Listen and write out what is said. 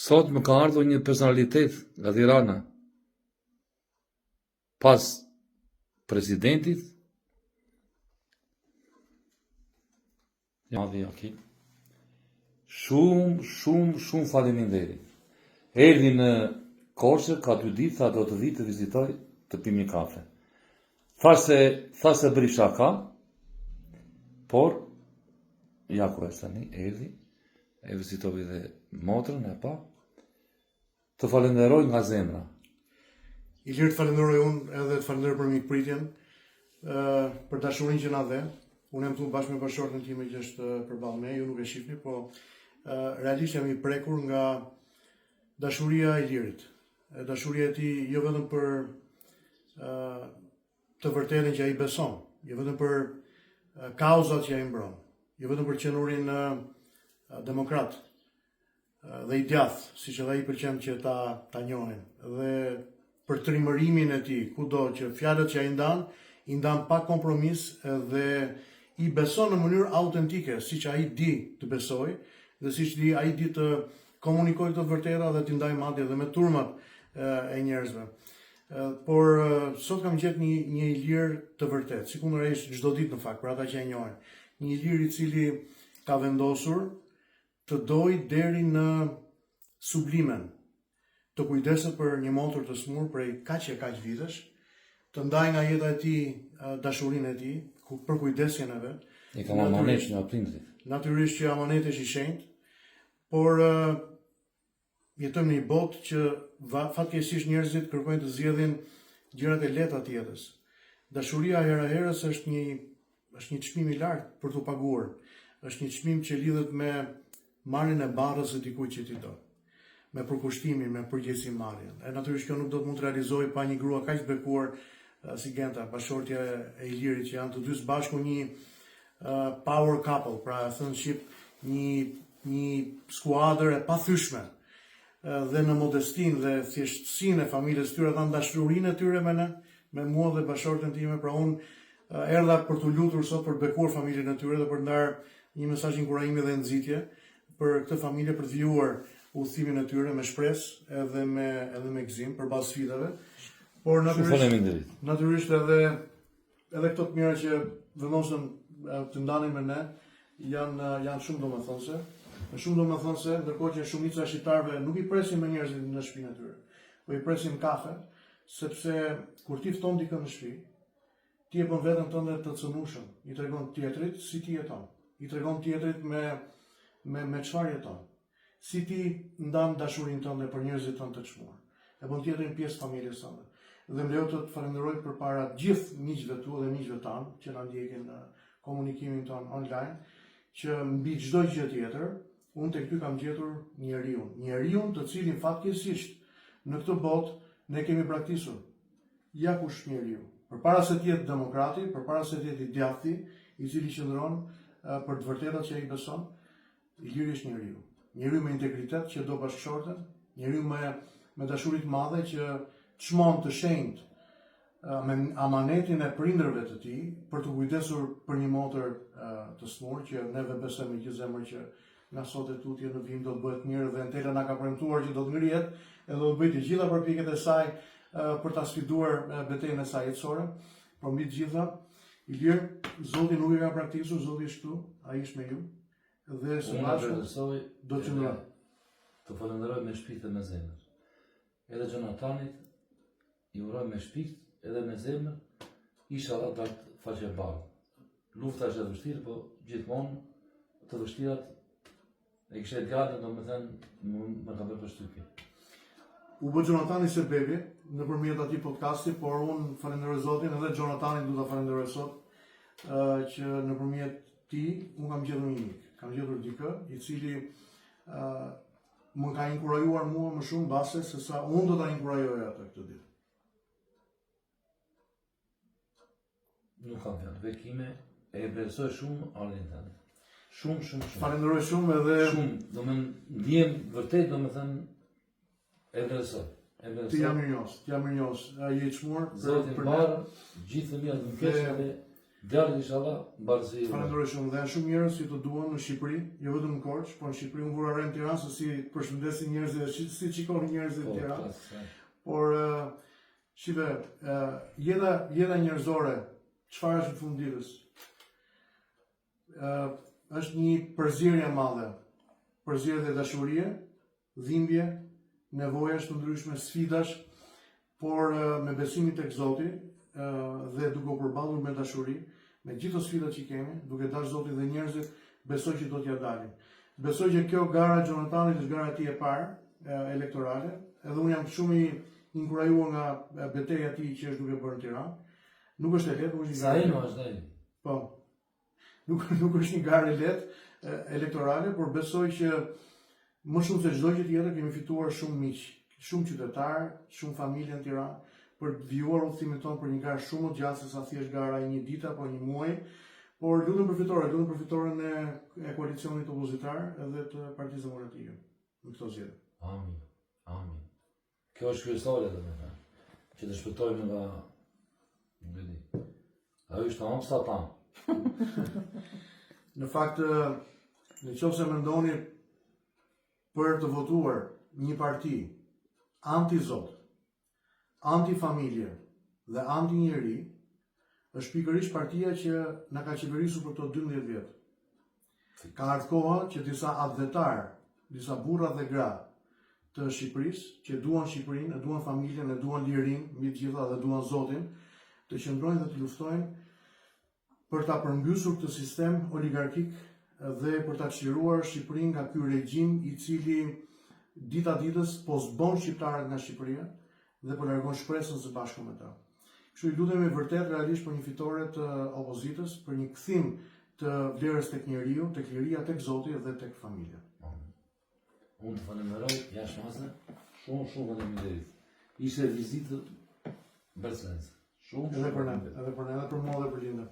Sot më ka ardhur një personalitet nga Tirana. Pas presidentit Madhi Akil. Shumë, shumë, shumë faleminderit. Erdhi në Korçë, ka dy ditë, tha do të vi të vizitoj të pim një kafe. Tha se, tha se bëri shaka, por, ja ku është tani, erdhi, e vizitoi dhe motrën e pa, Të falenderoj nga zemra. Ilir të falenderoj unë edhe të falenderoj për mikpritjen, për dashurinë që na dhe. Unë jam këtu bashkë me bashkëshorten time që është përballë meje, ju nuk e shihni, po realisht jam i prekur nga dashuria e Ilirit. E dashuria e tij jo vetëm për të vërtetën që ai beson, jo vetëm për kauzat që ai mbron, jo vetëm për qenurin demokrat, dhe i djathtë, siç edhe ai pëlqen që ta ta njohin, dhe për trimërimin e tij, kudo që fjalët që ai ndan, i ndan pa kompromis dhe i beson në mënyrë autentike, siç ai di të besojë dhe siç di ai di të komunikojë këto të vërteta dhe t'i ndajë madje edhe me turmat e njerëzve. Por sot kam gjetë një një Ilir të vërtetë, sikundër ai është çdo ditë në fakt për ata që e njohin. Një Ilir i cili ka vendosur të dojë deri në sublimen, të kujdeset për një motër të sëmurë prej kaq e kaq vitesh, të ndajë nga jeta e tij dashurinë e tij, përkujdesjen e vet. E kam amanet nga prindërit. Natyrisht që amaneti është i shenjtë, por Jetojmë në një botë që fatkeqësisht njerëzit kërkojnë të zgjedhin gjërat e lehta të jetës. Dashuria hera herës është një është një çmim i lartë për t'u paguar. Është një çmim që lidhet me marrjen e barrës së dikujt që ti do. Me përkushtimin, me përgjegjësimarrjen. E natyrisht kjo nuk do të mund të realizohej pa një grua kaq të bekuar si Genta, bashkëshortja e Ilirit që janë të dy së bashku një power couple, pra e thënë shqip, një një skuadër e pathyshme dhe në modestinë dhe thjeshtësinë e familjes tyre dhanë dashurinë e tyre me ne, me mua dhe bashkëshorten time, pra unë erdha për t'u lutur sot për të bekuar familjen e tyre dhe për të ndarë një mesazh inkurajimi dhe nxitje për këtë familje për të vijuar udhëtimin e tyre me shpresë edhe me edhe me gëzim përballë sfidave. Por natyrisht natyrisht edhe Edhe këto të mira që vendosën të ndanin me ne janë janë shumë domethënëse. Është shumë domethënëse, ndërkohë që shumica e shqiptarëve nuk i presin më njerëzit në shtëpinë e tyre. Po i presin kafe, sepse kur ti fton dikën në shtëpi, ti e bën veten tënde të cënueshëm. I tregon tjetrit si ti jeton. I tregon tjetrit me me me çfarë jeton. Si ti ndan dashurinë tënde për njerëzit tënd të çmuar. E bën tjetrin pjesë të familjes tënde. Dhe më lejo të të falenderoj përpara gjithë miqve tu dhe miqve tanë që na ndjekin në komunikimin tonë online, që mbi çdo gjë tjetër, unë tek ty kam gjetur njeriun. Njeriun të cilin fatkeqësisht në këtë botë ne kemi braktisur. Ja kush është njeriu. Përpara se të jetë demokrati, përpara se të jetë i djathti, i cili qëndron për të vërtetat që ai beson, Iliri është njeriu. Njeriu me integritet që do bashkëshorten, njeriu me me dashuri të madhe që çmon të shenjtë me amanetin e prindërve të tij për t'u kujdesur për një motër të smur që neve besojmë me gjithë zemër që nga sot e tutje në vijim do të bëhet mirë dhe Entela na ka premtuar që do të ngrihet edhe do të bëjë të gjitha përpjekjet e saj për ta sfiduar betejën e saj jetësore. Por mbi të gjitha, Ilir, Zoti nuk e ka braktisur, Zoti është këtu, ai është me ju. Dhe së bashku do të qëndrojmë. Të falenderoj me shpirt dhe me zemër. Edhe Jonatanit i uroj me shpirt edhe me zemër, ishalla daltë faqebardhë. Lufta është e vështirë, po gjithmonë të vështirat e kishe djalin, domethënë, më, më ka bërë përshtypje. U bë Jonatani sebebi nëpërmjet atij podcasti, por unë falenderoj Zotin edhe Jonathanin du ta falenderoj sot, që nëpërmjet tij unë kam gjetur një mik, kam gjetur dikë i cili ë më ka inkurajuar mua më shumë mbase se sa unë do ta inkurajoja atë këtë ditë. Nuk kam fjalë, bekime e vlerësoj shumë ardhjen tënde. Shumë, shumë, shumë. Falenderoj shumë edhe shumë, domethënë ndihem vërtet domethënë e vlerësoj. E vlerësoj. Të jam mirënjohës, të jam mirënjohës. Je i çmuar për Zotin për mbarë, gjithë të mirat më keq edhe. Djalit inshallah, mbarësi. Të falenderoj shumë dhe janë shumë njerëz që të duan në Shqipëri, jo vetëm në Korçë, por në Shqipëri unë vura re në Tiranë se si përshëndesin njerëzit dhe si, si shikojnë njerëzit në Po, Tiranë. pas, Por ë, shife, ë, jeta jeta njerëzore, çfarë është në fund ditës? Ë, është një përzierje e madhe. Përzierje dashurie, dhimbje, nevojash të ndryshme, sfidash, por ë, me besimin tek Zoti ë, dhe duke u përballur me dashuri, me gjithë sfidat që kemi, duke dashur Zotin dhe njerëzit, besoj që do t'ja dalim. Besoj që kjo gara e Jonathanit është gara e tij e parë e, elektorale, edhe unë jam shumë i inkurajuar nga e, beteja e tij që është duke bërë në Tiranë. Nuk është e lehtë, nuk është një garë. Saino është ai. Po. Nuk nuk është një garë e lehtë e, elektorale, por besoj që më shumë se çdo gjë tjetër kemi fituar shumë miq, shumë qytetarë, shumë familje në Tiranë për të vijuar udhëtimin tonë për një garë shumë më të gjatë se sa thjesht gara e një dite apo një muaji. Por lutem për fitore, lutem për fitoren e, e koalicionit opozitar edhe të Partisë Demokratike në këto zgjedhje. Amin. Amin. Kjo është kryesore domethënë, që të shpëtojmë nga nuk e di. Ajo është tamam satan. Në fakt, në qoftë se mendoni për të votuar një parti anti-zot, anti-familje dhe anti-njeri, është pikërisht partia që na ka qeverisur për këto 12 vjet. Ka ardhur koha që disa atdhetar, disa burra dhe gra të Shqipërisë, që duan Shqipërinë, e duan familjen, e duan lirinë, mbi të gjitha dhe duan Zotin, të qëndrojnë dhe të luftojnë për ta përmbysur këtë sistem oligarkik dhe për ta çliruar Shqipërinë nga ky regjim i cili dita ditës po zhbën shqiptarët nga Shqipëria dhe po largon shpresën së bashku me ta. Kështu i lutemi vërtet realisht për një fitore të opozitës, për një kthim të vlerës tek njeriu, tek liria, tek Zoti dhe tek familja. Unë të falenderoj jashtë mase, shumë shumë faleminderit. Ishte vizitë mbresëlënëse. Shumë Edhe për ne, faleminderit. edhe për ne, edhe për mua dhe për Lindën.